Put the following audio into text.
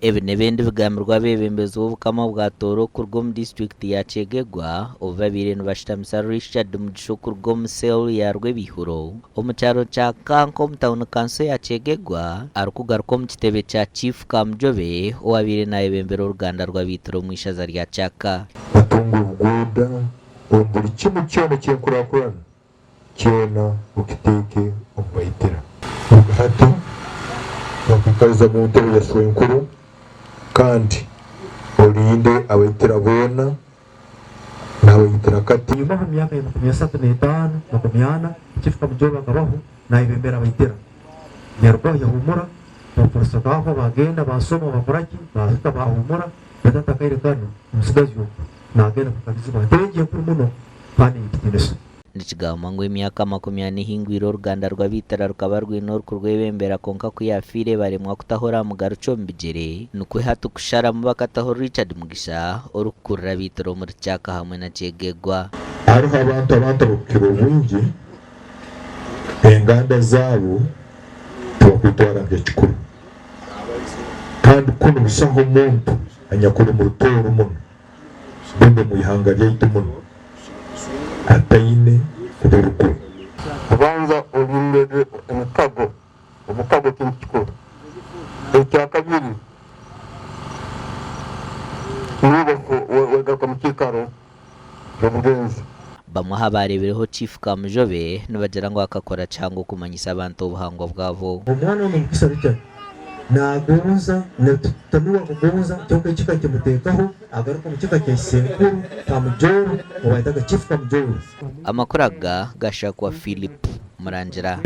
Ebi n'ebindi bigambirwe abeebembezi b'Obukama bwa Tooro kuruga omu disiturikiti ya Kyegegwa obu babaire nibashutamisa Richard Mugisha okuruga omu cell ya Rwebihuro omu kyaro kya Kanka omu tauni kanso ya Kyegegwa arikugaruka omu kitebe kya Chief Kamujobe owabaire nayebembera oruganda rw'abaitira omu ishaza rya Kyaka. Otunge obuguuda omu buri kimwe kyona eky'enkurakurana kyona okiteeke omu baitira. Kuruga hati nonkwikariza mu ntebe ya shwenkuru, kandi orinde abaitira boona n'abaitira kati. Enyumaho omu myaka ya makumiasatu n'etaano, makumiana, Chief Kamujobe akabaho nayebembera abaitira. Yarugaho yahumura, baprofessor baahwa baagenda baasoma bakoraki, baahika baahumura, baitu hati akaire kanu omusigazi ogu naagenda kwikalizibwa ntebe egi enkuru muno kandi ey'ekitiinisa. Nikigambwa ngu emyaka 40 ehingwire oruganda rw'abaitira rukaba rwine orikurwebembera kwonka ku yaafiire baremwa kutaho oraamugarukye omu bigyere nikwo hati kusharamu bakataho Richard Mugisha orikukurira abaitira omuri Kyaka hamwe na Kyegegwa. Hariho abantu abantu abarikukira obwingi enganda zaabo tibakwitwara nk'ekikuru kandi kunu busaho omuntu anyakuri omu Rutooro muno rundi omu ihanga ryaitu muno ataine burugo. Kubanza orindege emikago, omukago kintu kikuru. Ekyakabiri, niiwe wegaruka mu kiikaro ky'obugenzi. Bamwe aha baareebireho Chief Kamujobe nibagira ngu akakora kihango kumanyisa abantu obuhangwa bwabo. Omwana onu Mukisa Richard nagonza tanu wakugonza kyonka ekika kimuteekaho agaruka omu kika kya isenkuru Kamujobe owayetaga Chief Kamujobe. Amakuru aga gashakwa Phillip Murangira.